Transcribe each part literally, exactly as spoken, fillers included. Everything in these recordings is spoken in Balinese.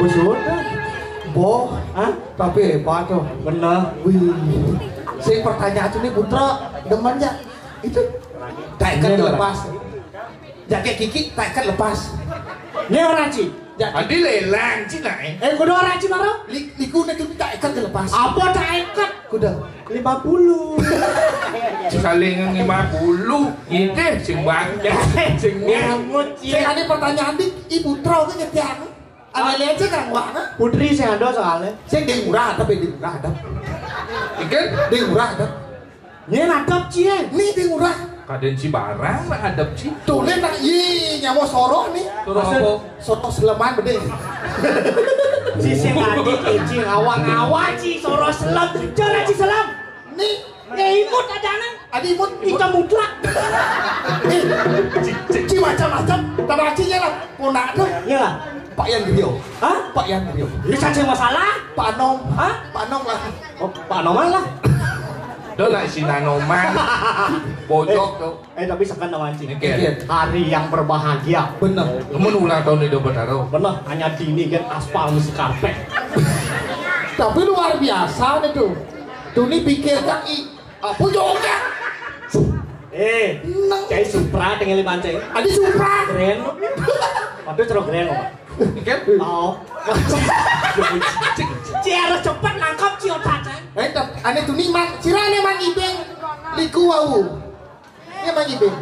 Sudah. Boh, hah? Tapi hebat tuh. Bener. Wih. Sing pertanyaan ini putra demen ya. Itu tak ikat lepas. Jaket kiki tak ikat lepas. Ini orang Ci. Adi lelang Ci nae. Eh, kudu orang Ci maro. Liku ne tuh tak ikat lepas. Apa tak ikat? Kuda. Lima puluh. Saling lima puluh. Ini sing banyak. Sing nyamut. Sing ada pertanyaan di ibu tro ke nyetiak. Ada lihat sih kan wah kan? Putri sing ada soalnya. Sing di murah tapi di murah ada. Ikan di murah ada. Ini nadap Ci. Ini di murah. Kaden Ci barang lah hadap Ci. Tulen nak iya nyawa soroh nih. Soroh apa? Soroh seleman beding. Ci sing tadi Ci awang-awang Ci soroh selem. Jangan Ci selem. Nih, ya imut ada nang. Ada imut. Ikan mutlak. Nih, Ci, Ci, Ci macam-macam. Tambah Ci lah. Ponak tuh. Iyalah. Pak Yang Griyo. Hah? Pak Yang Griyo. Ini cacing masalah? Pak Anom. Hah? Pak Anom lah. Oh, Pak Anoman lah. Dah lah si Nanoman. Bojok tuh. Eh, tapi sekan nama anjing. Oke. Hari yang berbahagia. Bener. Kamu ulang tahun di Dobataro. Bener, hanya dini kan aspal mesti karpet. Tapi luar biasa nih tuh. Tuh nih pikir kaki. Apa joget? Eh, Nang. Cai Supra tinggal di Bancai. Ada Supra. Keren. Tapi terus keren kok. Kan? Oh. Ci harus cepat nangkap Ci otak, Cai. Eh, tap- ane tuni man, sira ne man ibeng liku wau. Ya man ibeng.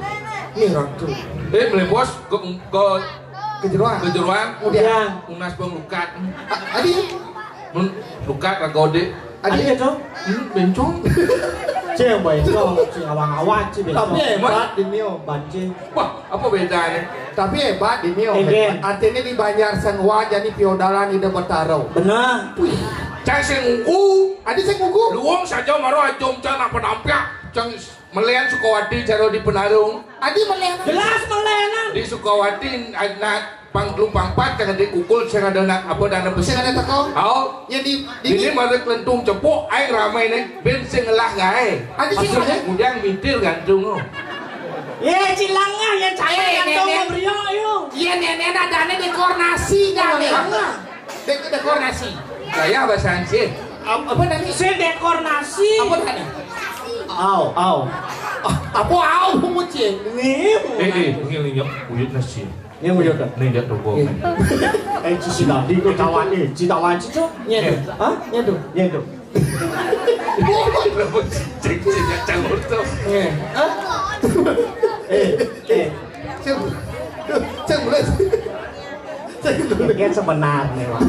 Nih ratu. Eh, melebos ke ke Kejeroan. Kejeroan. Udah. Unas penglukat. A- Adi, Mun lukat ragode. Adi ya, Cong? Hmm, bencong. Cek bencong, cek awang-awang, cek bencong. Tapi hebat di Mio, banci. Wah, apa bedanya? Tapi hebat di Mio. Egen. Artinya di Banjar Sengwa jadi piodalan di Betaro. Benar. Cang sing uku. Adi sing uku. Luang saja maro ajom cang apa nampak. Cang melian Sukawati caro di Penarung. Adi melian. Jelas melian. Di Sukawati anak pangklu pangpat cang di ukul sing ada nak apa dana besi. Sing ada teko. Au. Ya di di ini mari kelentung cepuk aing ramai nih ben sing ngelah gae. Adi sing maksudnya ada. Kemudian mintil gantung. Ye cilangah ya cahaya gantung brio ayo. Iya nenek nadane dekorasi dane. Dek dekorasi. Gaya bahasa Hansip. Ap- Apa tadi? Saya dekorasi. Apa tadi? Au, au. Ah, Apa au bungut sih? Nih, Eh, eh, ngil nyok, uyut nasi. Ini mau jodoh. Nih, jatuh gua. Eh, ci si tadi tuh kawan nih, ci kawan ci tuh. Iya tuh. Hah? Iya tuh. Iya tuh. Cek, cek, cek, campur tuh. Iya. Hah? Eh, eh. Cek, cek, mulai. Cek dulu. Kan sebenarnya, Pak.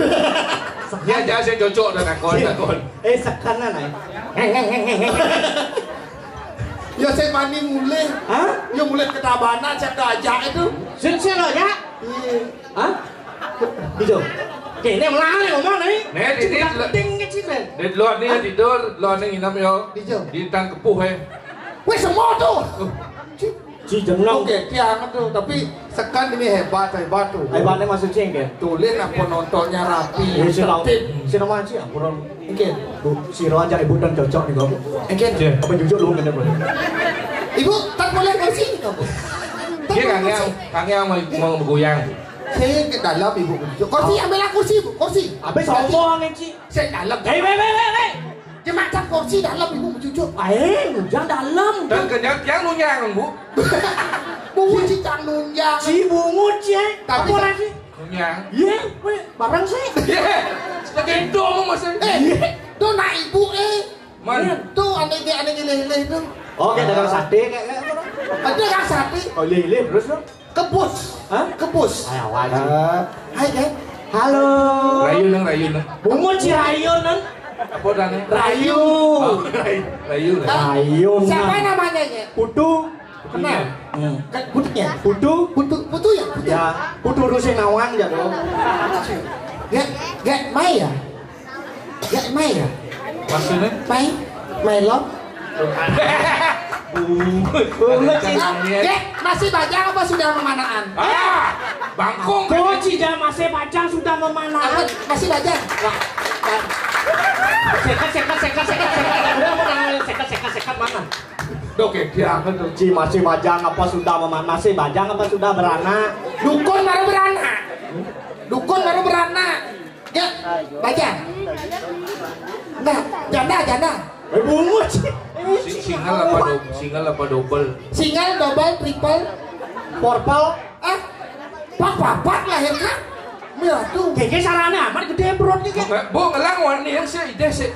Ya, jangan saya cocok dan akon, akon. Eh, sekarang nih. Ya saya mani mulai. Hah? Ya mulai ke Tabanan saya diajak itu. Sini sini lo ya. Iya. Hah? Gitu. Oke, ini melarang ngomong nih. Nih, di sini. Tinggi sih, Ren. Di luar nih tidur, luar nih nginep yo. Di jauh. Di Tan Kepuh eh. Wes semua tuh. Ci jeneng. Oke, tiang tuh, tapi sekan ini hebat, hebat tuh. Hebatnya masuk cing kan? Tulen apa nontonnya rapi, Ya, si tertib. Si nama ci ampun. Oke. Bu, si Rohan cari budang cocok nih kamu. Oke. Apa jujur lu ngene boleh? Ibu, tak boleh kursi ini kamu. Dia kangen, kangen mau mau goyang. Saya ke dalam ibu. Kursi ambillah kursi ibu, kursi. Apa sombong ci? Saya dalam. Hei, hei, hei, hei, hei. Dia macam kursi dalam ibu cucuk. Eh, jangan dalam. Dan kenyang tiang nunyang bu. Bungut ci cang nunyang. Ci bungut ci. Tapi apa lagi? Nunyang. Iya, weh, barang sih. Iya. Sebagai itu masih. Eh, tuh nak ibu eh. Man. Tuh aneh aneh lele tuh. Oke, dagang sate kayak kayak apa? Ada kan sate. Oh, lele terus tuh. Kebus. Hah? Kebus. Ayo, wajib. Ah, hai kan? Halo. Rayu nang rayu nang. Bungut si Rayu nang. Apa dah nih? Rayu. Oh, rayu. Rayu lah. Rayu. Siapa namanya ya? Putu. Kenal? Hmm. Kan Putunya. Putu. Putu, Putu ya? Putu. Ya, Putu Rusin Nawang ya dong. Gak, gak Mai ya? Gak Mai ya? Maksudnya? Mai, Mai lo. Bungut. Bungut sih. Gak, masih bajang apa sudah memanaan? Ah, bangkung. Kok tidak masih bajang sudah memanaan? Apa? Masih bajang? Wah, wah. Sekat, sekat, sekat, sekat, sekat. Udah, udah, sekat, sekat, sekat mana? Oke, dia akan tuh. Ci masih bajang apa sudah memanaan? Masih bajang apa sudah beranak? Dukun baru beranak. Dukun baru beranak. Bajang. Nah, janda, janda. Eh, bungut. Si-, single apa do-, single apa double? Single, double, triple, purple. Ah, pak papat lahir kan? Mira tuh. Kayaknya sarana amat gede perutnya kan. Bu, nge-, bu, ngelang warni yang sih, ide sih.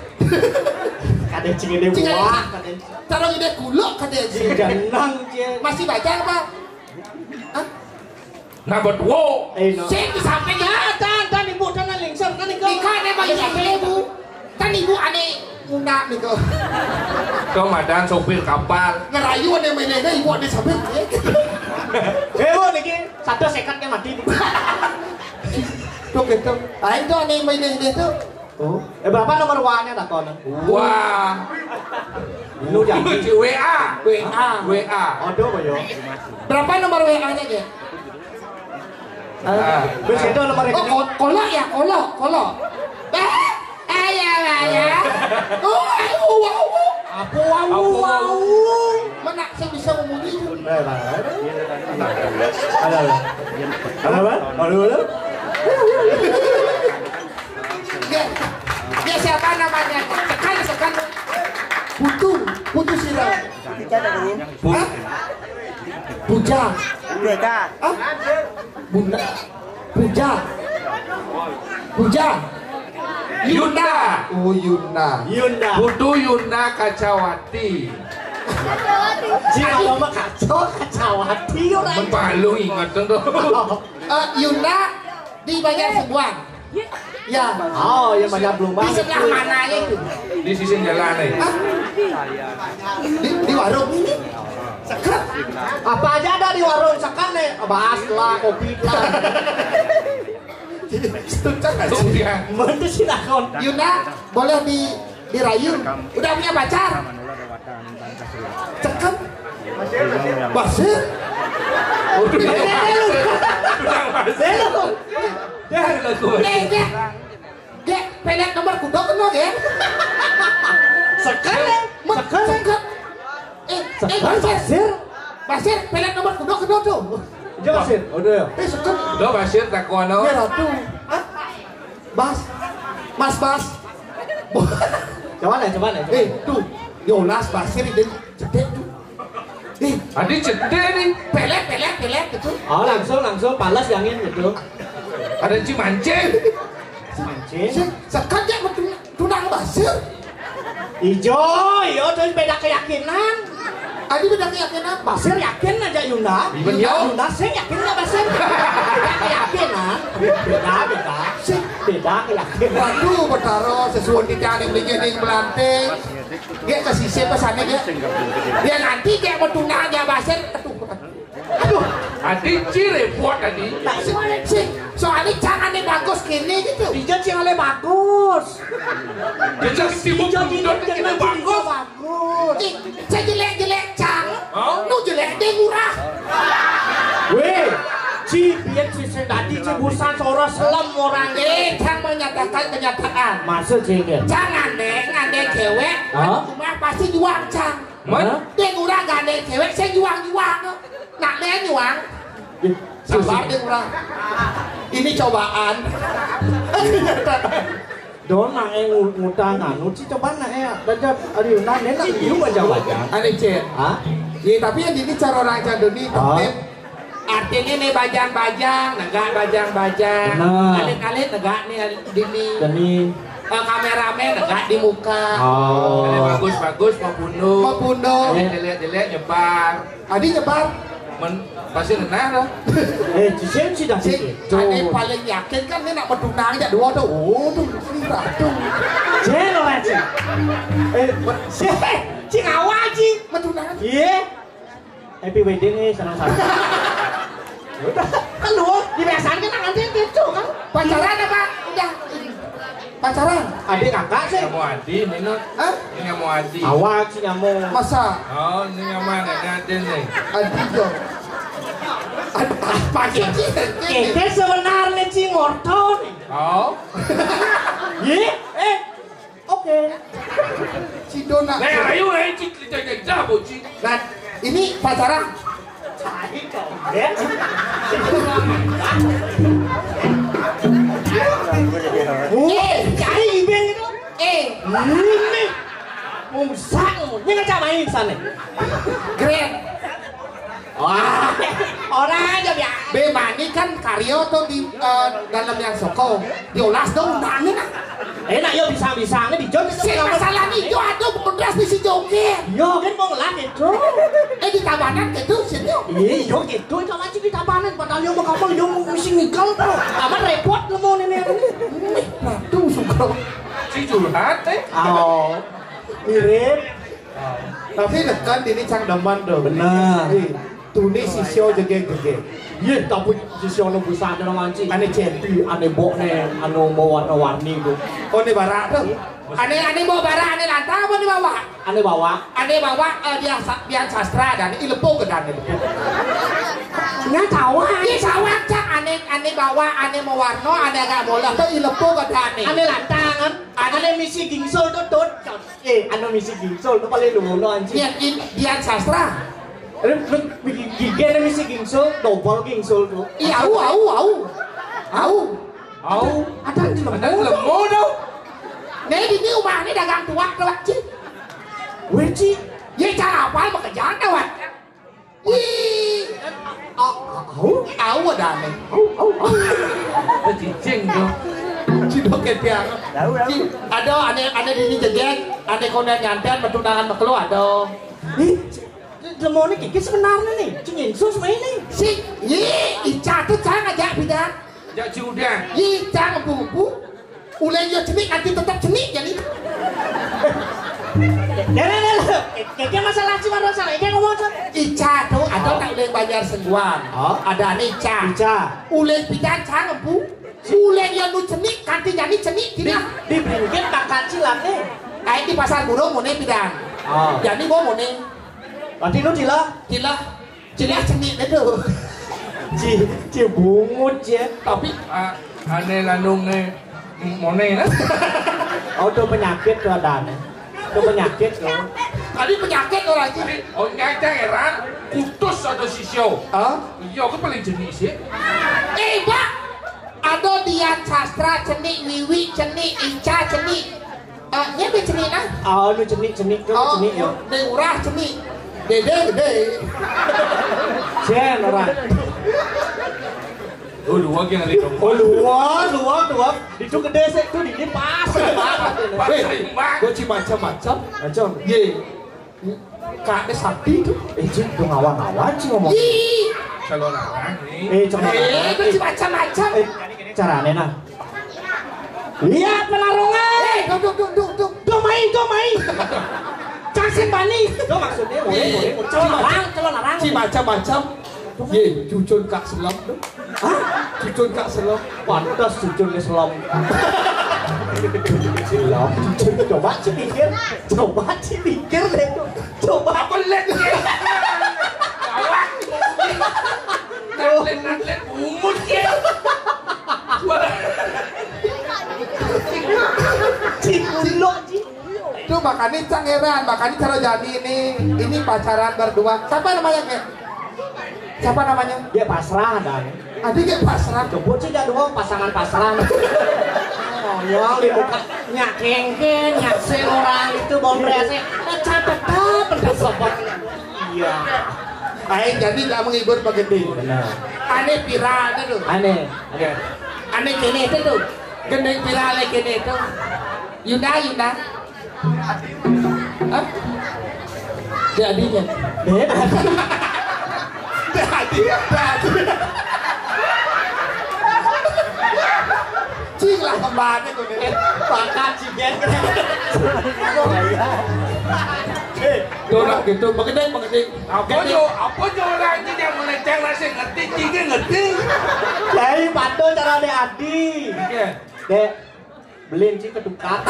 Kadé cing ini. Cing wah, ada. Kadé. Taruh ide kuluk kadé cing. Jenang, cie. Masih bajang apa? Hah? Nah, berdua. Eh, no. Sing di samping ya, tan, tan ibu, tan lingsir, tan ibu. Ika ada bagi ibu. Tan ibu ada ngundang nih kok. Kau madan sopir kapal. Ngerayu ada mainnya ibu ada samping. Eh, bu, niki satu sekatnya mati. Tuh gitu. Ayo tuh ada mainnya tuh. Oh. Eh, berapa nomor W A-nya takon? Wah. Lu jangan. W A. W A. W A. Aduh, apa ya? Berapa nomor W A-nya, Ge? Ah. Terus itu nomor Oh, rekening. Ko-, kolok ya, kolok, kolok. Eh, eh, ya, ya, ya. Oh, eh, oh, oh, oh. Apa, wow, Apa, wow? Mana saya bisa ngomong itu? Eh, Bang. Halo, halo. Halo, Bang. Halo, halo. Dia, dia siapa namanya? Sekan, sekan. Putu, Putu Sira. Hah? Puja. Hah? Bunda. Puja. Puja. Yunda. Oh, Yunda. Yunda. Putu Yunda Kacawati. Ji, kalau mah kacau, Kacawati orang. Malu ingat tuh. Eh, Yunda di Banjar Sembuang. Ya. Oh, ya, Banjar belum. Di sebelah mana itu? Di sisi jalan, eh. Hah? Di, di warung ini. Sekat. Apa aja ada di warung sekat nih. Bahas lah, kopi lah. Jadi, itu kan Tuh, dia. Bener sih, Nakon. Yunda, boleh di, dirayu. Udah punya pacar? Cakep. Basir. Udah. Udah, Mas. Belum. Dah, udah, Gus. Eh, Gek. Gek, pelet nomor kuda kena, Gek. Sekarang, Mut, sekarang. Sekarang. Eh, eh, Sekarang, Basir. Basir. Basir, pelet nomor kuda kena tuh. Iya, Basir. Udah ya. Eh, sekarang. Udah, Basir, tak kuat, no. Ya, Ratu. Hah? Bas. Mas Bas. Coba nih, coba nih, coba. Eh, tuh. Yolas Basir itu cedek tuh. Eh, Adi cedek nih. Pelet, pelet, pelet gitu. Oh, langsung, langsung palas yangin gitu. Ada Cimancing. Cimancing. Sing, sekat ya betul tunang Basir. Ijo, iyo, terus beda keyakinan. Adi beda keyakinan. Basir yakin aja Yunda. Iya, Yunda, iya. Yunda sing yakin nggak Basir? Beda keyakinan. Beda, beda. Sing. Beda keyakinan. Waduh, Betara, sesuai kita nih begini melanting. Dia ke sisi pesannya dia. Dia nanti dia mau tunang aja Basir. Aduh. Aduh. Adi ci repot tadi. Tak sih, sih. Soalnya jangan yang bagus gini gitu. Ijo sing oleh bagus. Ijo sibuk Ijo gini, gundut gini, gini gini, bagus. Bagus. Ih, saya jelek-jelek cang. Hah? Nu jelek deh murah. Weh, ci biar ci sing tadi ci busan soro selem orang. Eh, cang menyatakan kenyataan. Maksud sih, Gek? Cang ngandek, ngandek cewek. Hah? Cuma pasti juang cang. Hah? Dek urang gandeng cewek, saya juang-juang. Nak deh juang. Ih, sabar dek urang. Ini cobaan. Don nak eh ngu-, ngutang anu ci coba nak eh. Dajat, aduh, nak deh nak iu baca-baca. Ada cek. Hah? Iya, tapi yang ini cara orang cadun nih, Hah? Tokep. Artinya nih bajang-bajang, negak bajang-bajang. Benar. Alit-alit negak nih, alit dini. Dini. Eh, kameramen negak di muka. Oh. Ada bagus-bagus mau bunuh. Mau bunuh. Ada jelek-jelek nyebar. Adi nyebar. Men, pasti ngenah lah. Eh, ci sing ci dah. Cik, ada paling yakin kan ini nak betunang aja dua tuh. Oh, tuh, ini ratu. Cek lo, Cik. Eh, si, ci ngawa, ci. Betunang. Iya. Happy wedding nih, senang-senang. Udah, kan lu dibiasakan kan nanti gitu kan. Pacaran apa? Udah. Pacaran? Adik kakak sih. Nggak mau Adi, ini, Nut. Hah? Ini nggak mau Adi. Awak sih nggak mau. Masa? Oh, ini nggak mau, ini Adi nih. Adi dong. Adi apa sih? Kita sebenarnya sih ngorton. Oh. Ye? Eh, Oke. Ci Dona. Nah, ayo, ayo, ci, ci, ci, ci, ci, ci. Nah, ini pacaran. Cari kau, ya. Eh, cari ibing itu. Eh, ini. Mungsak, ini ngajak main sana. Grand. Wah, orang aja biasa. Be, mani kan karyo tuh di, eh, dalam yang soko. Diolas dong, nanya nah. Enak yo, bisa-bisa nge di John. Si masalah ni, yo ada beras di si joget. Yo, kan mau lah gitu. Eh, di Tabanan gitu, sini. Iya, yo gitu, itu lagi di Tabanan. Padahal yo mau kapal, yo mau misi ngigal tuh. Amat repot nemu ini. Nih, waduh, suka. Si curhat, eh. Oh, mirip. Tapi nekan ini cang demen tuh. Bener. Ih, tuni sisyo jegeg-jegeg. Iya, tapi sisyo nu busana nu manci. Ane centi, ane bok ne, anu mau warna-warni tuh. Oh, ini barak tuh. Ane, ane bok barak, ane lantang apa nih bawa? Ane bawa. Ane bawa, eh, dia sa-, Dian Sastra dan ilepo ke dan ilepo. Nya tawa. Iya, tawa, cak. Ane, ane bawa, ane mau warna, ane agak bola. Tuh ilepo ke dan ane. Ane lantang kan? Ane misi gingsul tuh, tuh. Eh, anu misi gingsul tuh paling lu lo anjing. Iya, in-, Dian Sastra. Lu, lu, gi-, gigi anu misi gingsul, dobol gingsul tuh. Iya, au, au, au. Au. Au. Ada di lembu. Ada di lembu tuh. Nih, di ini rumah ini dagang tuak tuh, Cik. Weh, Cik. Ye, cara apa bekerjaan tuh, Wak? Ih. Au, au, ada aneh. Au, au, au. Cicing tuh. Cidok ke tiang. Tahu, tahu. Ada aneh, aneh di ini jegeg, aneh konen nyanten, betul tangan mekelo ada. Ih, demoné kiki sebenarnya nih, cing insus main nih. Si, ih, Ica tuh cang ajak bidan. Jak si Udan. Ih, cang empu-empu. Uleng yo cenik, nanti tetap cenik jadi. Deh, deh, deh, deh. Kiki masalah sih, masalah. Kiki ngomong, Cak. Ica tuh, ada tak uleng banjar sengguan. Oh. Ada nih Ica. Ica. Uleng bidan cang empu. Uleng yo nu cenik, kanti jadi cenik, Di, tidak. Di Bringkit kakak cilan nih. Ayo di pasar burung mone bidan. Oh. Jadi gua mone. Berarti lu cila? Cila. Cila cenik itu. Ci, ci bungut ya. Tapi, ah, aneh lanung, eh, mone lah. Oh, tuh penyakit tuh ada aneh. Tuh penyakit tuh. Tadi penyakit orang itu. Tadi, oh, nyata heran. Putus ada sisyo. Hah? Iya, aku paling jenis sih. Eh, Pak. Ada Dian Sastra cenik, Wiwi cenik, Ica cenik. Eh, nya be cenik nah. Oh, nu cenik, cenik tuh, oh, cenik yo. Dek Urah cenik. Dede gede. Sen orang. Oh, dua yang ada dong. Oh, dua, dua, dua. Itu gede sih tuh, di ini pas. Pas. Weh, seimbang. Gua ci macam-macam. Macam. Ye. Kak, eh, sakti itu. Eh, Cik, dong awan-awan, Cik, ngomong. Ih. Kalau larang nih. Eh, cuma eh, itu macam-macam. Eh, carane nah. Lihat pelarungan. Eh, tuh, tuh, tuh, tuh, tuh. Tuh main, tuh main. Cang sing bani. Tuh maksudnya, boleh, eh, boleh. Calon larang, calon larang. Cik, macam-macam. Ye, cucun Kak Selem tuh. Hah? Cucun Kak Selem. Pantes cucun ke Selem. Selem, cucun. Coba ci pikir. Coba ci pikir deh tuh. Coba. Apa lihat nih? Gawat. Atlet, atlet bungut ya. Ci kulo, Ci. Tuh, makanya cang heran, makanya kalau jadi ini, ini pacaran berdua. Siapa namanya, Kek? Siapa namanya? Dia pasrah, dan. Adi, Kek, pasrah. Coba sih, ada dua pasangan pasrah. Oh, ya, di muka nyakengken, nyaksir orang itu, bau berese. Catet, bener sobat. Iya. Ayo, jadi tak menghibur begending. Benar. Aneh viral tuh. Aneh. Oke. Aneh kene itu tuh. Gending viral kene itu. Yunda, Yunda. Hah? Dia adinya. Beda. Dia adi, dia adi. Cing lah kembali tuh nih. Pakat cigen. Eh, tuh lah gitu, begending, begending. Apa jo, apa jo orang ini yang meleceng lah, sing ngerti, cing ngerti. Kiai, patuh cara Dek Adi. Iya. Dek, belin sih ketupat.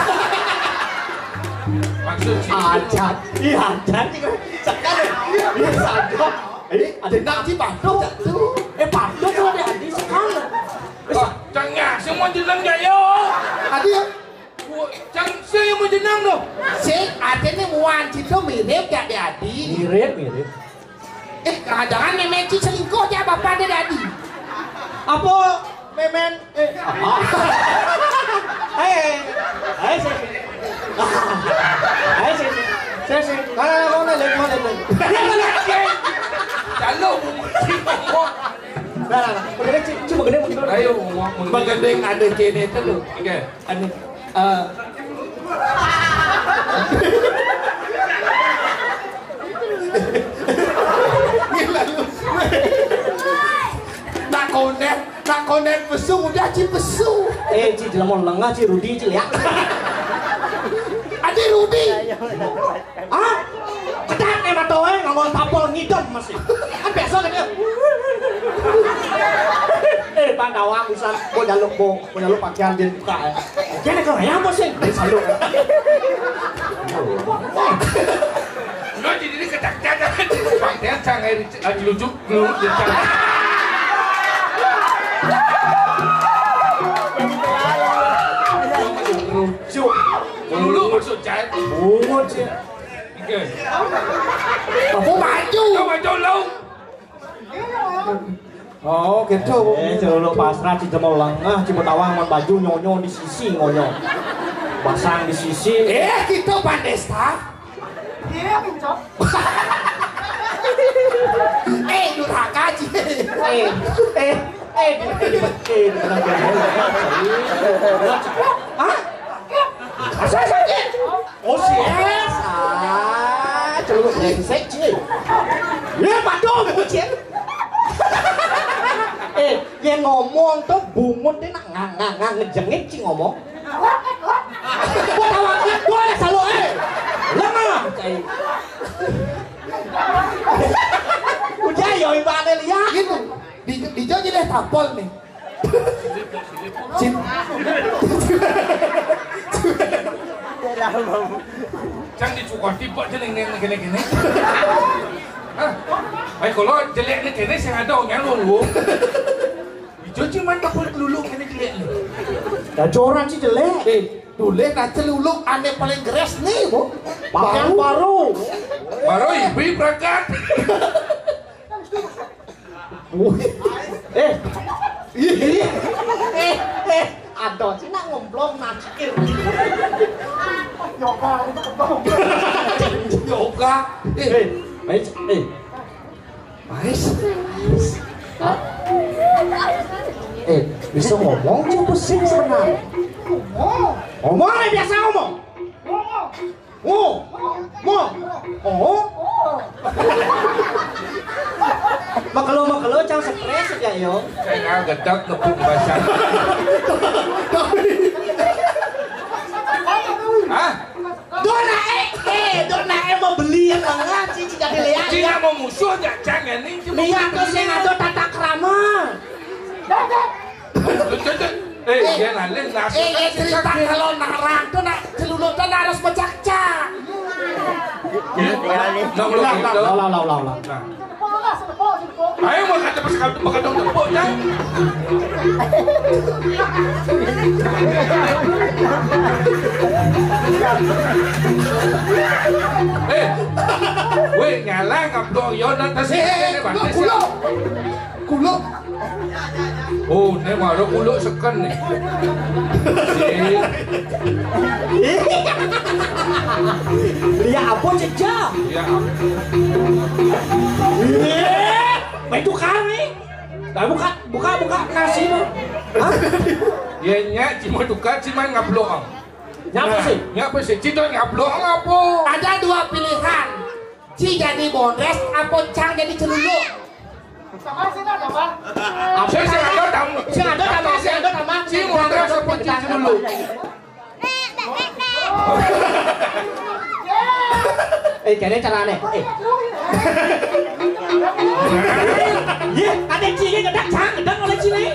Maksud sih. Ajan. Iya, ajan sih. Sekarang. Iya, saja. Eh, ada nak sih patuh. Eh, patuh tuh ada Adi sekarang. Wah, tengah semua jeneng jaya. Adi ya? Wah, cang saya mau jeneng tuh. Sing, artinya muan situ mirip gak di Adi? Mirip, mirip. Eh, jangan-jangan memeci selingkuh ya bapak dia Adi. Apa Memen. Eh. Hei. Hei, sik. Hei, sik, sik. Sik, sik. Nah, nah, nah, mau lihat, mau lihat, mau lihat. Dia mau lihat, Cik. Lalu, nah, nah, nah. Begini, Cik. Cuma gede, mau gimana? Ayo, mau, mau. Bagandeng ada kene itu loh. Oke. Anu, eh, nak konek, nak konek pesu, udah ci pesu. Eh, ci jelema lengah, ci Rudi, ci liak. Adi Rudi. Hah? Kedak nih matoe ngomong tapol ngidem masih. Kan biasa kan dia. Eh, Pandawa usan, mau jaluk, mau, mau jaluk pakaian dia buka ya. Dia nak kaya apa sih? Dia saluk. Lo jadi ini kedak-kedak. Pakaian sangai, eh, lucu, lu, lucu. Lucu. Dulu maksud saya. Bungut sih. Oke. Apa baju? Kau baju lo. Oh, gitu. Eh, celuluk pasrah, ci jemol lengah, ci betawang man baju nyonyo di sisi ngoyo. Pasang di sisi. Eh, gitu, Pak Desta. Iya, Pak Cok. Eh, durhaka, ci. Eh, eh, eh, eh, eh, eh, Hah? Asa sakit. Oh, sih. Ah, celuk brengsek, Ci. Ya, padahal, Ci. Eh, yang ngomong tuh bungut dia nak ngang, ngang, ngang ngejengit, Ci, ngomong. Gua tawa, gua ada selalu, eh. Lemah, Ci. Udah, yo, ibaratnya lihat. Gitu. Di, di Jogja deh, tapol nih. Cin. Cang dicukoti kok jeneng neng kene-kene. Hah? Ayo kalau jelek nih kene sing ada onyang lu. Ijo cuman kapul kelulu kene jelek nih. Dah joran sih jelek. Eh, tulis nah celuluk ane paling geres nih, Bu. Baru. Baru. Baru ibu berangkat. Wih. Eh. Iya. Eh, eh, ada Cina ngomplong nacikir. Yoga, itu kebang. Yoga. Eh. Eh, baik, eh. Baik. Eh, bisa ngomong cuma pusing sebenarnya. Ngomong. Ngomong, eh, biasa ngomong. Ngomong. Oh, mo, oh. Makelo, makelo, cang stres ya, yo. Saya gedek nepuk basah. Hah? Dona eh, eh, dona eh mau beli yang tengah, cici jadi lihat. Cina mau musuh aja, jangan nih. Lihat tuh sing ada tata krama. Eh, dia nalih, eh, cerita kalau nak rangka, nak celuluk kan harus bercakcak. Ulang, ulang, ulang, ulang. Ayo, mau kata pas kata, mau kata tepuk, ya. Eh, weh, nyala, ngablok, yo, nak, tas, eh, eh, eh, eh, kulo, kulo. Oh, ne baru kuluk seken ne. Lihat apa jejak? Ya. Eh, itu kami. Dah buka, buka, buka nasi tu. Hah? Ya, nya, cuma tukar, cuma ngablok. Nyapa sih? Nyapa sih? Cito ngablok apa? Ada dua pilihan. Ci jadi bonres apa cang jadi celuluk? Apa? Sing ada tambah. Sing ada tambah, sing ada tambah. Ci bonres apa ci celuluk? Eh, kene carane. Eh. Ye, ada ci ini gedek cang, gedek oleh ci ini.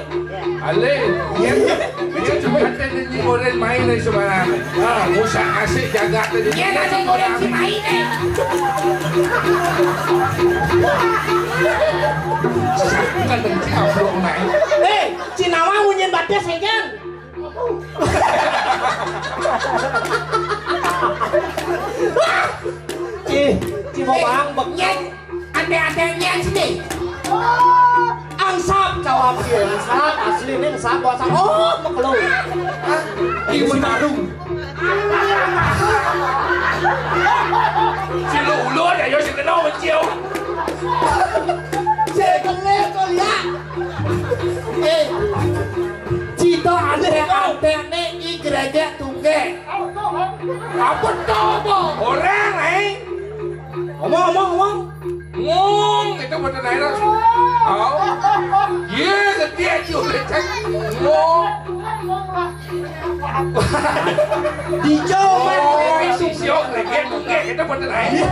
Ale, iya, iya. Itu cuma ada nyanyi model main dari sembarang. Ah, musa asik jaga tadi. Iya, nasi goreng si main, eh. Bukan benci apa main. Eh, Cinawa ngunyin batis, ya, kan? Ih, Cimo Bang, bek. Nyet, ande-ande nyet sini. Angsap. Jawab sih, sat, asli nih, sat, buat sat. Oh, makelu. Hah? Di Menarung. Si lu ulun, ayo si kenal mencium. Cek kene kau lihat. Eh, cita ada antekne i gereja tungke. Apa tuh, Bang? Orang, eh. Ngomong, ngomong, ngomong. Ngong, itu bener aja. Oh. Iya, gede aja udah cek. Ngong. Dijawab. Oh, si Siok lagi, itu bener aja.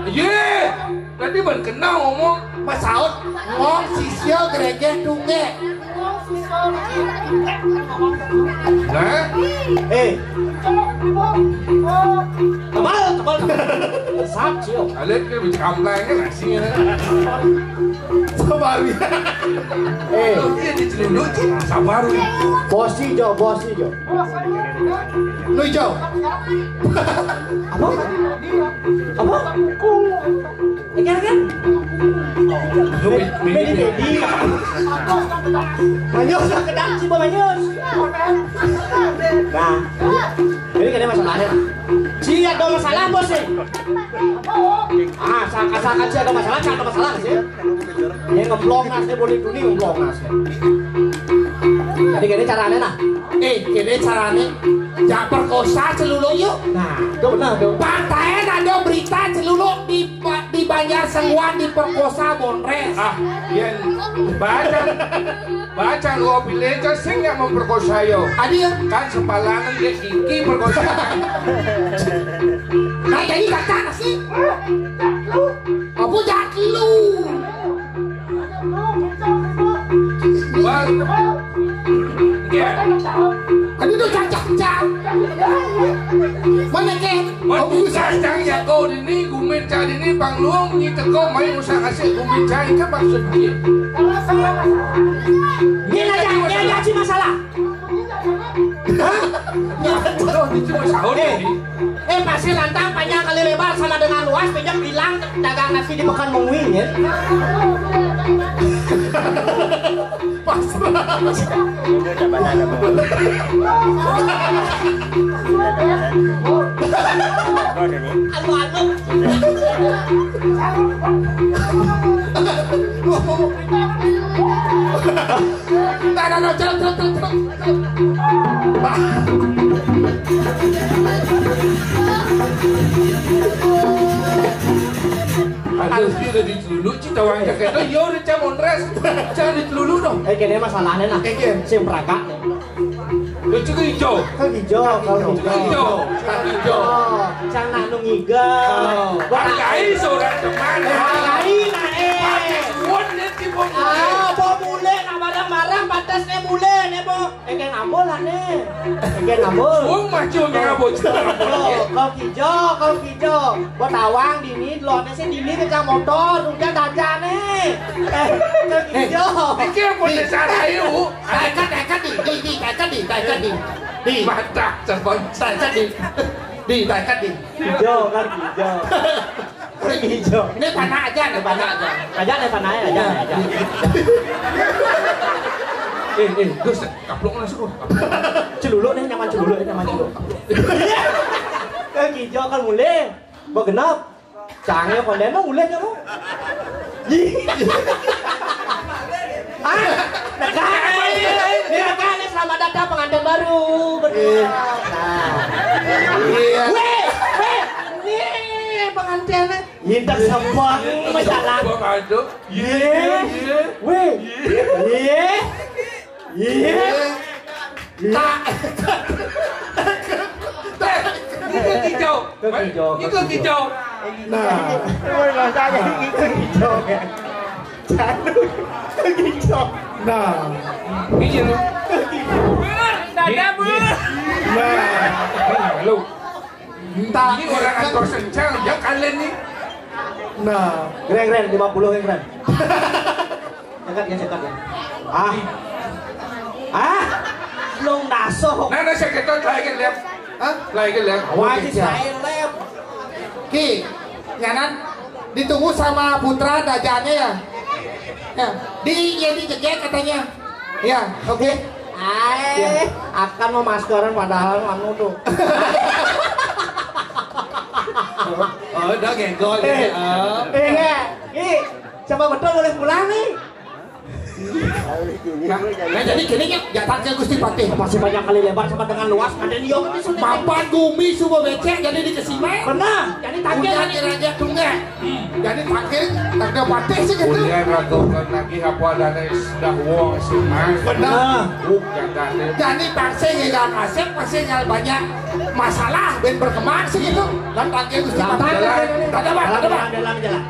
Iya. Tadi ban kenal ngomong. Masaut, ngong sisio gereja tungge. Nah, eh, tebal, tebal, tebal. Sat, sio. Alit ke bisa kamplengnya nasi ya. Sabar ya. Eh, dia di celulu, sabar ya. Bosi jo, bosi jo. Lu jo. Apa? Apa? Ikan, ikan. Bedi, bedi. Manyus lah kedap, si Bo Manyus. Nah, jadi kada masalahnya. Si ada masalah, Bos, sih. Ah, saka-saka si ada masalah, si ada masalah, sih. Ini ngeblok, Mas, ini boleh dunia ngeblok, Mas. Jadi gini caranya, nah. Eh, gini caranya. Jangan perkosa celulu yuk. Nah, itu benar tuh. Pantai ada berita celulu di di Banjar Sembuan diperkosa Bondres. Ah, iya. Baca, baca lu pilih aja sing yang memperkosa yo. Adi ya. Kan sempalangan dia kiki perkosa. Nah, jadi kata sih. Apa jatlu? Bang. Iya. Aduh, tuh, cacah, cacah. Mana, Ken? Aku bisa. Cacang ya kau ini, gumin cari ini, Bang Luang, ini teko, main usah kasih gumin cari, kan maksud dia. Ini aja, ini aja sih masalah. Hah? Udah, itu masalah ini. Eh, pasir lantang panjang kali lebar sama dengan luas, pinjam bilang dagang nasi di Pekan Mungwi, ya. Pas. Ini udah banana, Bu. Ini udah banana. Kau udah nih. Anu-anu. Udah. Nah, nah, nah, celok, celok, celok, celok. Bah. Harus dia udah dicelulu, cita wajah kayak itu, yo udah cah mondres, cah dicelulu dong. Eh, kene masalahnya nah. Eh, iya. Sing praga. Lucu ke hijau. Ke hijau, kalau hijau. Hijau, hijau. Cang nak nung iga. Oh. Pakai seorang teman. Eh, pakai nah, eh. Pakai suwon, dia tiba. Ah, bo mule, nak barang-barang, batas ne mule, ne bo. Engke ngambul lah ne. Engke ngambul. Wong maju engke ngambul. Oh, kau kijo, kau kijo. Buat awang dini, delone sih dini kencang motor, udah daja ne. Eh, kau kijo. Iki yang punya salah yuk. Taikat, taikat di, di, di, taikat di, taikat di. Di. Mata, cabang. Taikat di. Di, taikat di. Kijo kan kijo. Hijau. Ini panah aja, nih, panah aja. Aja nih, panah aja, aja, aja. Eh, eh, Gus, kaplok langsung. Celuluk nih, nyaman celuluk, nyaman celuluk. Ke hijau kan mulai. Bo genap. Canggih konten lo mulai kan lo. Ah, negara. Ini negara, selamat datang pengantin baru. Berdua. Nah. Iya. Weh, weh. Nih, pengantinnya. Indak sembang masalah. Bang Ado. Ye. Ye. Weh. Ye. Ye. Ye. Tak. Tak. Ini ke hijau. Ke hijau, ini ke ke hijau. Hijau. Nah. Woi, bahasa aja ini ke hijau ya. Jadul. Ke hijau. Nah. Iya. Ke hijau. Bur, dada, Bur. Nah. Halo. Entah. Ini orang aktor sencang, ya kalian nih. Nah, keren, keren, lima puluh yang keren. Dekat ya, dekat ya. Ah. Ah. Nung daso. Nah, nah, saya kata lagi lihat. Hah? Lagi lihat. Wajib saya lab. Ki, nyanan ditunggu sama Putra dajanya ya. Ya, di ya di jegek katanya. Ya, oke. Ay, akan mau maskeran padahal anu tuh. Oh, udah genggo ya. Eh, eh, Ki, coba betul boleh pulang nih. Nah, nah, jadi gini ya, jatahnya Gusti Patih. Masih banyak kali lebar sama dengan luas. Ada yang mapan gumi subuh becek jadi dikesima. Benar. Jadi tangkil udah kira aja tunggu. Jadi tangkil tak ada patih sih gitu. Ulian ratukan lagi apa ada sudah wong sih mas. Benar. Buk jagane. Jadi taksi nggak kasep pasti nggak banyak masalah ben berkembang sih gitu. Dan tangkil Gusti Patih. Dadah, Pak. Dadah, Pak. Dadah, Pak. Dalam jalan.